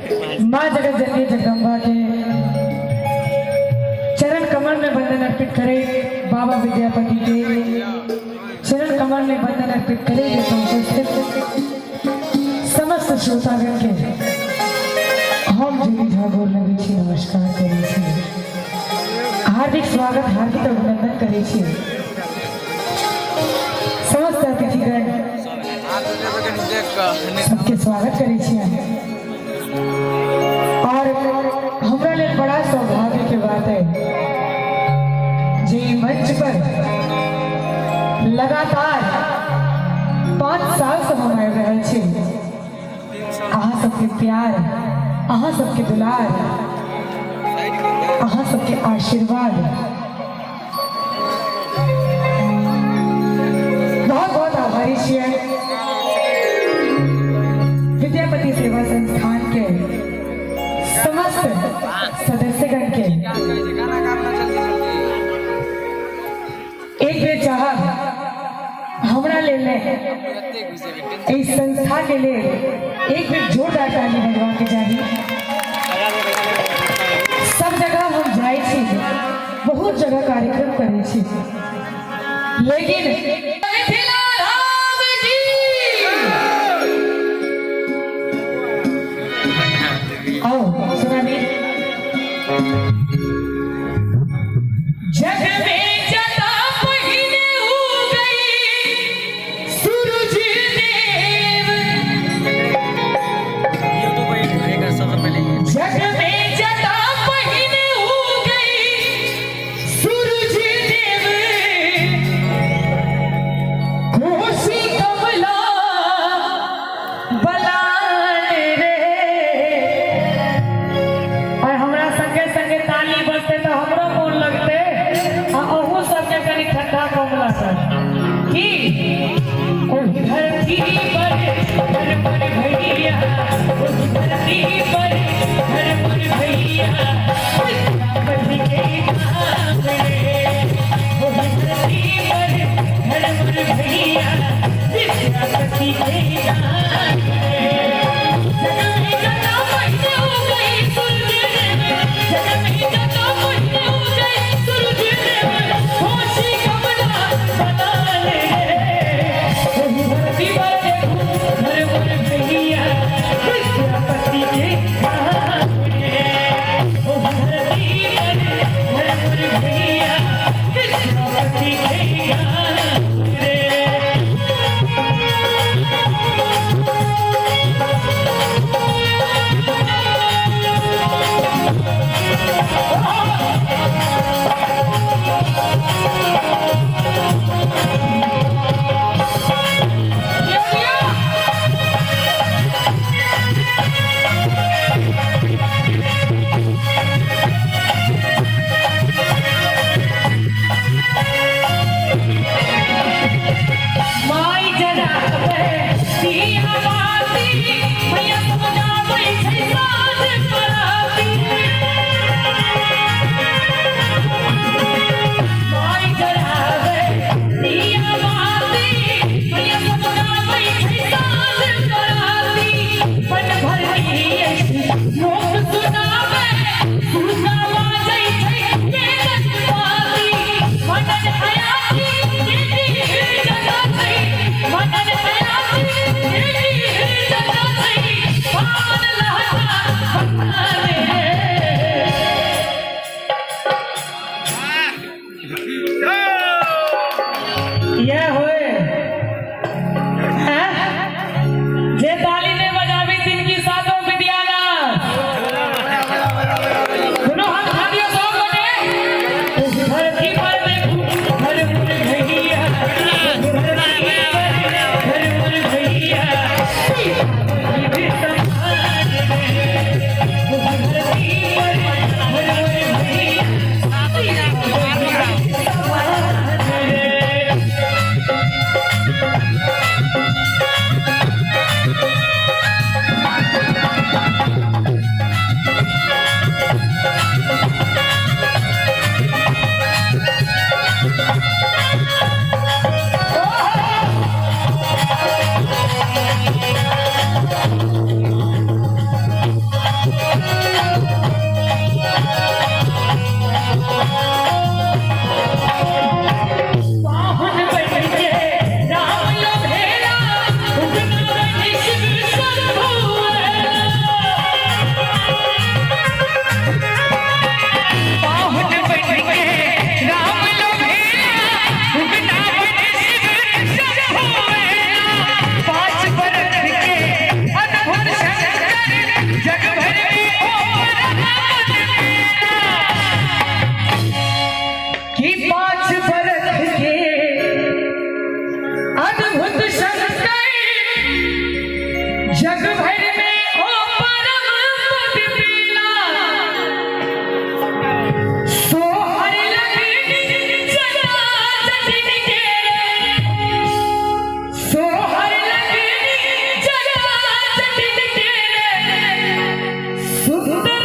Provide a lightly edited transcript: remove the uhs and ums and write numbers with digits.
माँ जगत जननी जगदम्बा के चरण कमल में वंदन अर्पित करे, बाबा विद्यापति के चरण कमल में वंदन अर्पित करे उपस्थित समस्त श्रोतागण के हम जूली झा गोर लगै छी, नमस्कार करै छी, हार्दिक स्वागत हार्दिक अभिनंदन करै छी। समस्त अतिथिगण सबके स्वागत करै छी। और हमरा लेल बड़ा सौभाग्य के बात है जे मंच पर लगातार 5 साल से हम आबि रहल छी। अहाँ सबके प्यार, अहाँ सबके दुलार, अहाँ सबके आशीर्वाद बहुत बहुत आभारी छियै। विद्यापति सेवा संस्थान के समस्त सदस्यगण के एक बेर चाहब हमरा लेल इस संस्था के लिए एक बेर जोरदार ताली बजवा के चाही। सब जगह हम जाइ छी, बहुत जगह कार्यक्रम करै छी, लेकिन मिथिला धाम की आओ सुना दी। जग में जता पहिने हो गई सूरज देव, जग में जता पहिने हो गई सूरज देव, कोसी कमला बलान रे। और हमरा संगे संगे ताली बजते तो हमरो मोन लगते आ अहू सबके कनी ठंडा कम लागत की ओहि धरती पर घर पर भैया, ओहि धरती पर घर पर भैया, विद्यापति के नाम रे। ओहि धरती पर घर पर भैया, विद्यापति के नाम रे। जग में जता पहिने हो गई सूरज देव, जग में जता पहिने हो गई सूरज देव, कोसी कमला बलान रे। ओहि धरती पर पाहुन बन के राम लोभेला, उगना बनि शिव शंभु। पाहुन बन के राम लोभेला, उगना बनि शिव शंभु। 5 बरख के अद्भुत शंकर, जग भर में ओ परम मेला। कि 5 बरख के अद्भुत शंकर, जग भर में ओ परम पद मेला। सोहर लगनी जटा जटिन के, सोहर लगनी जटा जटिन के, सुंदर